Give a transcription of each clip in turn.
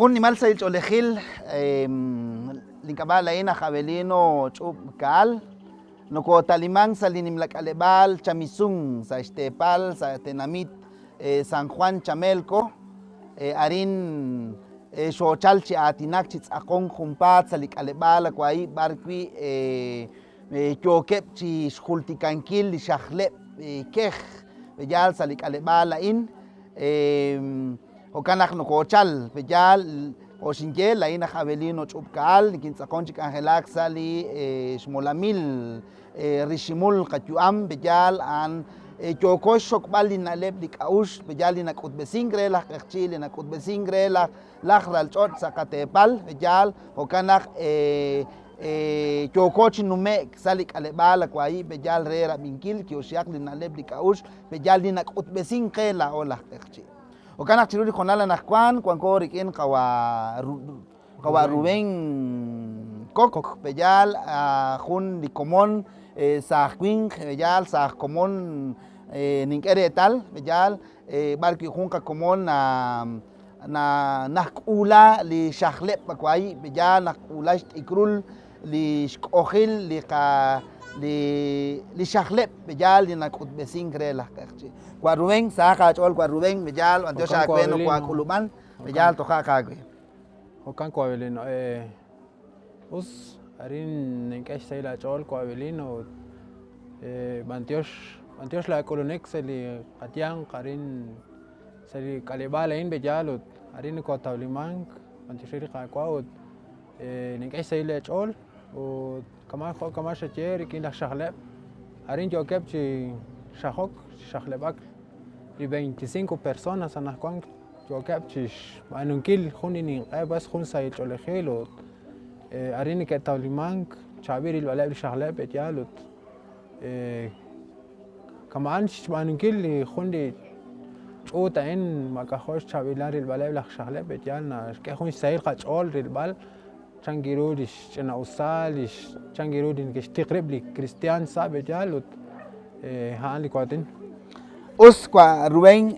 Jun nimal sahil ch'oolejil, link'ab'a' laa'in aj Abelino Ch'ub' Caal, nokotalimank sa' li nimla k'aleb'aal Chamisun sa' xteepal sa' tenamit San Juan Chamelco, arin xoochal chi aatinak chi tz'aqonk junpaat sa' li k'aleb'aal Awahi' b'ar wi' yookeb' chi xjultikankil li xajleb' kej yaal sa' li k'aleb'aal a'in. Jo'kan naq nokoochal, pe'yaal, jo' xinye, laa'in aj Abelino Ch'ub'ka'al, nikintz'aqon chi k'anjelak sa' li xmolamil riximul qayu'am, pe'yaal, a'an yooko xxokb'al li na'leb' li k'a'uxl, pe'yaal li nak'utb'esink re laj q'eqchi', li nak'utb'esink re laj ralch'och' sa' qateepal, pe'yaal, jo'kan naq yooko chi nume'k sa' li k'aleb'aal Awahi', pe'yaal re rab'inkil ki'oxihaq li na'leb' li k'a'uxl, pe'yaal li nak'utb'esink qe laa'o laj q'eqchi'. Jo'kan naq chiru li hoonal anaqwan wanko rik'in qawa' qawa' Rubén Kok, pe'yaal jun li komon saaj winq, pe'yaal saaj komon nink'e reetal, pe'yaal b'ar wi' jun qakomon na najk'uula li xajleb' Awahi', pe'yaal najk'uula xt'ikrul li xk'ojil li qa li li xajleb' pe'yaal li nak'utb'esink re laj q'eqchi'. Wa' Rubén, sahaq aach'ool wa' Rubén, pe'yaal b'antiox aawe nokoaak'ulub'an, pe'yaal toja' aawe. Jo'kan wa' Abelino, us arin nink'e xsahil aach'ool wa' Abelino ut b'antiox b'antiox laak'ulunik sa' li qayanq arin sa' li k'aleb'aal a'in pe'yaal ut arin nokotawlimank b'antiox re li Qaawa' ut Nink'e xsahil leech'ool ut kama' jo' kama' xaye rik'in laj xajleb', arin yookeb' chi xajok, chi xajleb'ak li 25 personas anaqwan yookeb' chi xb'aanunkil jun li ninq'e b'as jun sahil ch'oolejil ut arin neke'tawlimank chaab'il rilb'aleb' li xajleb' pe'yaal ut Kama'an xb'aanunkil li jun li ch'uut a'in maak'a'jo' xchaab'ilal rilb'aleb' laj xajleb' pe'yaal naxk'e jun xsahil qach'ool rilb'al chan ru li xch'ina'usal, li chan ru li neke'xtiq rib' li kristiaan sa' pe'yaal ut a'an li waatin. Us wa' Rubén,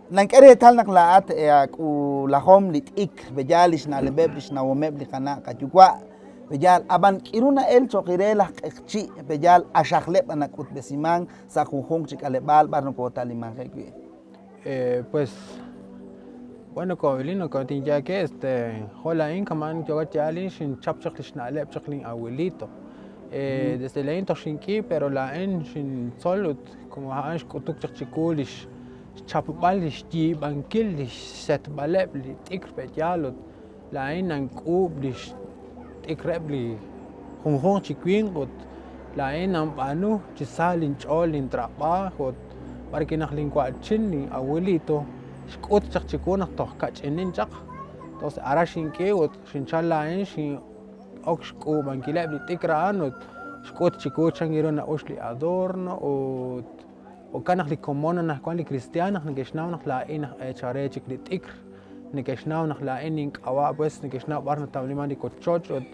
nank'e reetal naq laa'at aak'uulahom li t'ikr, pe'yaal li xna'leb'eb' li xnawomeb' li qana' qayuwa', pe'yaal, ab'an k'iru na'el cho'q re laj q'eqchi', pe'yaal axajleb' anak'utb'esimank sa' junjunq chi k'aleb'aal b'ar nokoota'limanje'k wi'. Pues, bueno, Abelino, como tinye que este, jo' laa'in kama'an yookat yaal xinchap chaq li xna'leb' chaq lin abuelito. Desde laa'in toj xink'i, pero laa'in xintzol ut como a'an xk'utuk chaq chiwu lix xchapb'al li xyiib'ankil li xsetb'aleb' li t'ikr pe'yaal ut laa'in nank'uub' li xt'ikreb' li junjunq chi winq ut laa'in nanb'aanu chi sa linch'ool lintrab'aaj ut b'arwi' naq linwa'chin lin abuelito xk'ut chaq chiwu naq toj kach'inin chaq entonces aran xink'i ut xinchal laa'in xin'ok xk'uub'ankileb' li t'ikr a'an ut xk'ut chiwu chan ru na'ux li adorno ut Jo'kan naq li komon anajwan li kristiaan naq neke'xnaw naq laa'in aj eechal re chik li t'ikr, neke'xnaw naq laa'in nink'ab'a' pues neke'xnaw b'ar natawliman li wochoch ut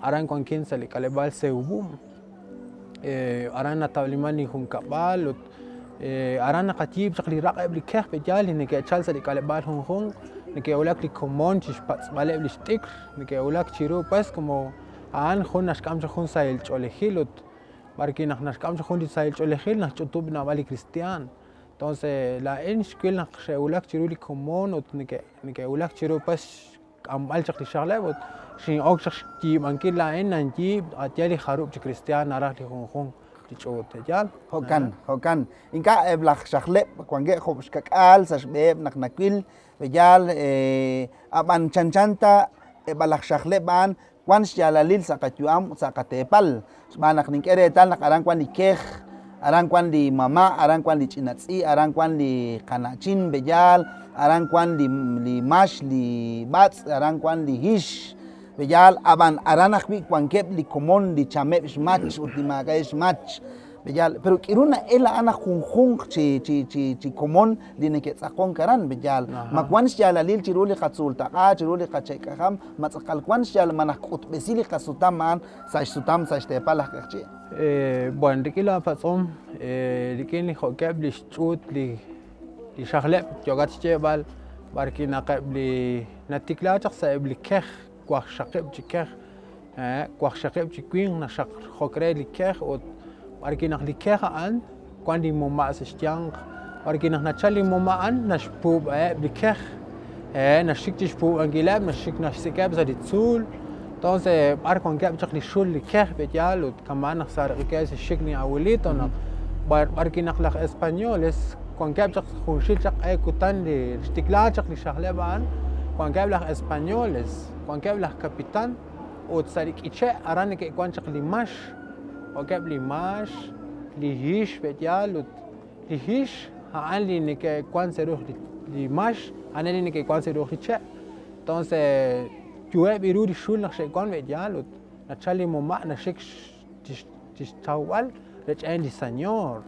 aran wankin sa' li k'aleb'aal Seubum. Aran natawliman lin junkab'al ut aran naqayiib' chaq li raq' eb' li kej pe'yaal li neke'chal sa' li k'aleb'aal junjunq, neke'wulak li komon chixpatz'b'aleb' lix t'ikr, neke'wulak chiru pues como a'an jun naxk'am chaq jun sahil ch'oolejil ut B'arwi' naq naxk'am chaq jun li sahil ch'oolejil naxch'utub' naab'al li kristiaan. Entonces laa'in xwil naq xe'wulak chiru li komon ut neke'wulak chiru pues xk'amb'al chaq li xajleb' ut xin'ok chaq xyiib'ankil laa'in nanyiib' a' yaal li jarub' chi kristiaan naraj li junjunq li ch'uut. Yaal? Jo'kan, jo'kan. Ink'a' eb' laj xajleb' wankeb' jo' xkak'aal sa' xb'eheb' naq nawil, yaal, ab'an chanchan ta eb' laj xajleb' a'an Wan xyaalalil sa' qayu'am ut sa' qateepal, xb'aan naq nink'e reetal naq aran wan li kej, aran wan li mama', aran wan li ch'ina tz'i', aran wan li qana'chin b'eyaal, aran wan li li max, li b'atz', aran wan li hix b'eyaal, ab'an aran ajwi' wankeb' li komon li chameb' xmach ut li maak'a'eb' xmach. B'eyaal, pero k'iru na'el a'an naq junjunq chi chi chi chi komon li neke'tz'aqonk aran, b'eyaal. Ma wan xyaalalil chiru li qatzuultaq'a, chiru li qache'k'ajam, ma tz'aqal wan xyaal, ma najk'utb'esi li qasutam a'an sa' xsutam sa' xteepal laj q'eqchi'. Bueno, rik'in laapatz'om, rik'in li jo'keb' li xch'uut li li xajleb' yookat xyeeb'al b'arwi' naq eb' li Natikla chaq sa' eb' li kej, waqxaqib' chi kej, waqxaqib' chi winq naxaqjok re li kej ut b'arwi' naq li kej a'an wan li moma' sa' xyanq, b'arwi' naq nachal li moma' a'an naxpuub'aheb' li kej, naxik chi xpuub'ankileb', naxik naxsik'eb' sa' li tzuul, entonces b'ar wankeb' chaq li xul li kej pe'yaal ut kama'an naq saaraq'ikeb' sa' xxik lin abuelito naq b'arwi' naq laj españoles wankeb' chaq junxil chaq q'e kutan li xtiklaak chaq li xajleb' a'an, wankeb' laj españoles, wankeb' laj kapitan ut sa' li k'iche' aran neke'wank chaq li max, wankeb' li max, li hix pe'yaal ut li hix a'an li neke'wank sa' ru'uj li max, a'an li neke'wank sa' ru'uj li che'. Entonces yu'eb' ru li xul naq xe'wank pe'yaal ut nachal li moma' naxik chi xtawb'al rech'een li señor.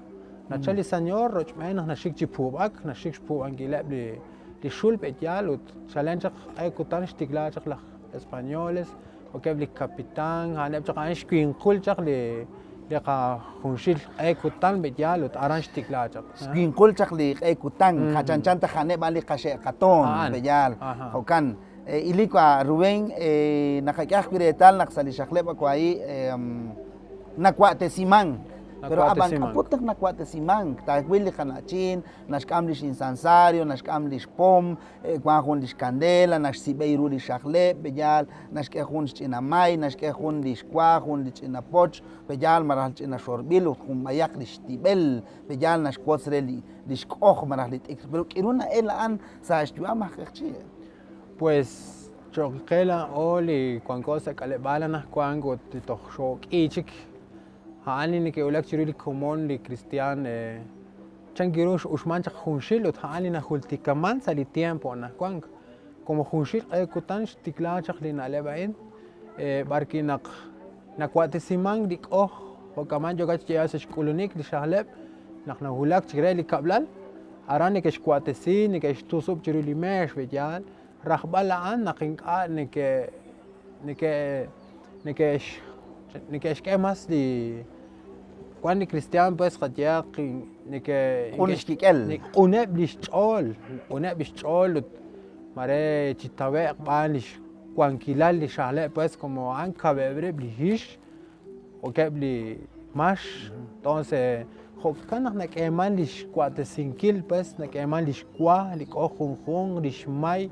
Nachal li señor rochb'een naq naxik chi puub'ak, naxik xpuub'ankileb' li xul pe'yaal ut chalen chaq q'e kutan xtikla chaq laj españoles, jo'keb' li kapitan, a'aneb' chaq a'an xwinqul chaq li li qajunxil q'e kutan pe'yaal ut aran xtikla chaq. Xwinqul chaq li q'e kutan, chanchan ta a'aneb' a'an li qaxe' qatoon pe'yaal, jo'kan. Ilik wa Rubén, naqak'e ajwi' reetal naq sa' li xaqleb' awaahi nawa'tesimank. Pero ab'an k'a'ut naq nawa'tesimank? Taawil li qana'chin, naxk'am li xinsansario, naxk'am li xpom, wank jun li xkandela, naxsib'ey ru li xaqleb', pe'yaal naxk'e jun xch'ina may, naxk'e jun li xwa, jun li ch'ina poch, pe'yaal malaj li ch'ina xorb'il ut jun b'ayaq li xtib'el, pe'yaal naxwotz re li xk'oj malaj li t'ikr. Pero k'iru na'el a'an sa' xyu'am aj q'eqchi'? Pues cho'q qe laa'o li wanko sa' k'aleb'aal anaqwan ut li toj xook'i chik, a'an li neke'wulak chiru li komon li kristiaan chan ru x'uxman chaq junxil ut a'an li najultikaman sa' li tiempo anaqwan. Como junxil q'e kutan xtikla chaq li na'leb' a'in b'arwi' naq nawa'tesimank li k'oj jo'kaman yookat xyeeb'al sa' xk'ulunik li xajleb' naq nawulak chik re li kab'lal, aran neke'xwa'tesi, neke'xtusub' chiru li meex, pe'yaal? Rajb'al a'an naq ink'a' neke' neke' neke'x neke'xk'e mas li wan li kristiaan pues qayehaq neke' Q'un xkik'el. Q'uneb' li xch'ool, q'uneb' li xch'ool ut mare chitawe'q b'aan li xwankilal li xajleb' pues como a'an kaweb' rib' li hix Jo'keb' li max, entonces jo'kan naq nak'eeman li xwa'tesinkil pues nak'eeman li xwa, li k'oj junjunq, li xmay,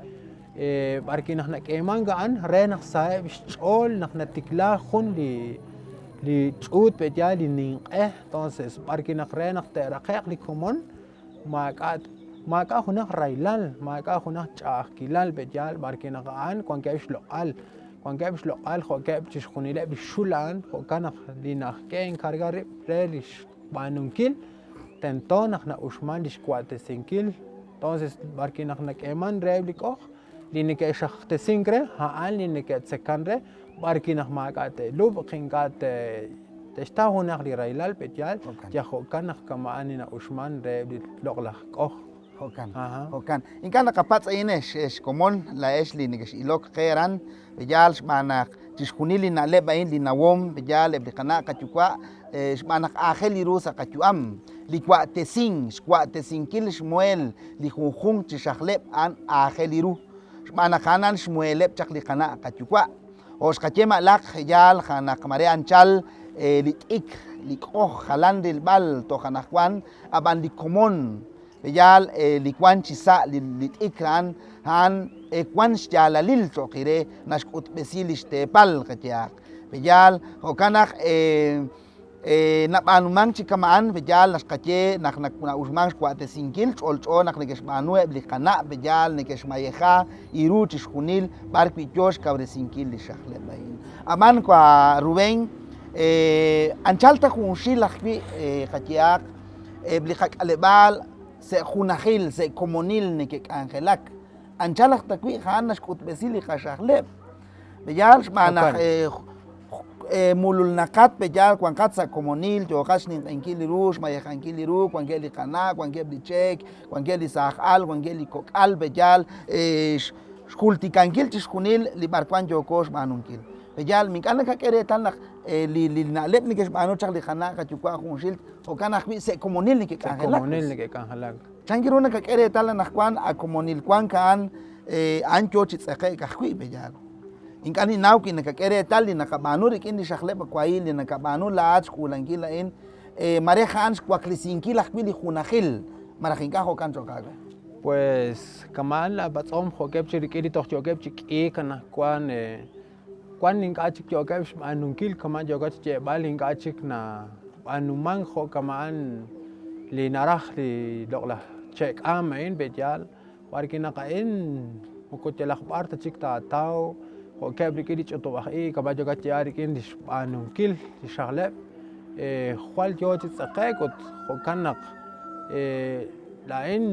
b'arwi' naq nak'eemank a'an re naq saheb' xch'ool naq natikla jun li li ch'uut pe'yaal li ninq'e, entonces b'arwi' naq re naq te'raqe'q li komon maak'a' maak'a' junaq rahilal, maak'a' junaq ch'a'ajkilal pe'yaal b'arwi' naq a'an wankeb' xloq'al. Wankeb' xloq'al jo'keb' chixjunileb' li xul a'an, jo'kan naq li naxk'e encargar rib' re li xb'aanunkil, tento naq na'uxman li xwa'tesinkil. Entonces, b'arwi' naq nak'eeman reheb' li k'oj, li neke'xajtesink re, a'an li neke'tzekan re, b'arwi' naq maak'a' te'lub'q, ink'a' te'xtaw junaq li rahilal, pe'yaal, yal jo'kan naq kama'an li na'uxman reheb' li loq'laj k'oj. Jo'kan, jo'kan. Ink'a' naqapatz' a'in ex, ex komon, laa'ex li nekex'ilok qe aran, yaal xb'aan naq chixjunil li na'leb' a'in, li nawom, yaal eb' li qana' qayuwa', xb'aan naq aajel ru sa' qayu'am. Li wa'tesink, xwa'tesinkil xmuheel li junjunq chi xajleb' a'an aajel ru, xb'aan naq a'an a'an xmuheeleb' chaq li qana' qayuwa'. Jo' xqaye ma'laq, yaal naq mare anchal li t'ikr, li k'oj jalan rilb'al toj anaqwan, ab'an li komon, Yaal li wank chi sa' li t'ikr a'an, a'an wank xyaalalil cho'q re naxk'utb'esi li xteepal qayehaq. Yaal, jo'kan naq nab'aanumank chi kama'an, yaal naxqaye naq na'uxmank xwa'tesinkil, ch'olch'o naq neke'xb'aanu eb' li qana', yaal neke'xmayeja iru chixjunil b'ar wi' yo xkawresinkil li xajleb' a'in. Ab'an wa Rubén, anchal ta junxil ajwi' qayehaq, Eb' li qak'aleb'aal sa' junajil, sa' komonil neke'k'anjelak. Anchal aj ta wi' a'an naxk'utb'esi li qaxajleb'. Yaal xb'aan naq mululnaqat, pe'yaal wanqat sa' komonil, yooqat xninq'ehinkil li ru, xmayejankil li ru, wankeb' li qana', wankeb' li cheek, wankeb' li saaj al, wankeb' li kok'al, pe'yaal xjultikankil chixjunil li b'arwan yooko xb'aanunkil. Pe'yaal ink'a' nakak'e reetal naq li li na'leb' neke'xb'aanu chaq li qana' qayuwa' junxil, jo'kan ajwi' sa' komonil neke'k'anjelak. Komonil neke'k'anjelak. Chan ru nakak'e reetal anaqwan a komonil wank a'an A'an yoo chi tz'eqe'k ajwi', pe'yaal? Ink'a' ninnaw wi nakak'e reetal li naqab'aanu rik'in li xajleb' awahil, li nakab'aanu laa'at xk'uulankil a'in, mare a'an xwaklesinkil ajwi' li junajil, malaj ink'a' jo'kan cho'q aawe? Pues, kama'an laapatz'om jo'keb' chi rik'in li toj yookeb' chi k'iik anaqwan, wan ink'a' chik yookeb' xb'aanunkil kama' yookat xyeeb'al ink'a' chik nab'aanumank jo' kama'an li naraj li loq'laj che'k'aam a'in pe'yaal. B'ar wi' naq a'in moko yalaq b'ar ta chik taataw, jo'keb' rik'in li ch'utub'aj-ib', kama' yookat xyeeb'al rik'in li xb'aanunkil li xajleb', jwal yoo chi tz'eqe'k ut jo'kan naq laa'in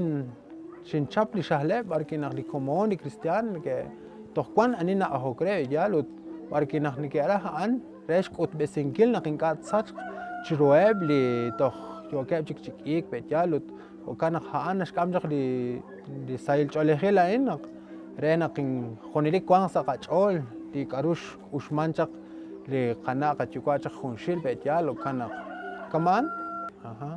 xinchap li xajleb' b'ar wi' naq li komon, li kristiaan neke' toj wan ani na'ajok re, yaal ut b'ar wi' naq neke'raj a'an re xk'utb'esinkil naq ink'a' tsachq chiruheb' li toj yookeb' chik chi k'iik pe'yaal ut Jo'kan naq a'an naxk'am chaq li li sahil ch'oolejil a'in naq re naq junelik wanq sa' qach'ool li k'a'ru xk'uxman chaq li qana' qayuwa' chaq junxil pe'yaal jo'kan naq kama'an. Aja.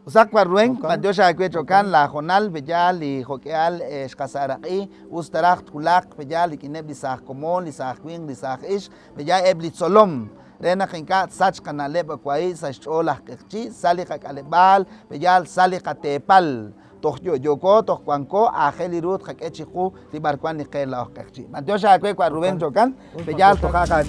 Usaq wa Rubén, b'antiox aawe cho'kan laahoonal pe'yaal li jo'k'ihal xqasaaraq'i, us ta raj twulaq pe'yaal rik'ineb' li saaj komon, li saaj winq, li saaj ixq, pe'yaal eb' li tzolom. Re naq ink'a' tsachq qana'leb' wahi' sa' xch'ool laj q'eqchi', sa' li qak'aleb'aal, pe'yaal sa' li qateepal. Toj yo'yooko, toj wanko, aajel ru tqak'e chiqu li b'arwan li qe laa'o aj q'eqchi'. B'antiox aawe wa' Rubén Jo'kan, pe'yaal toja' qa.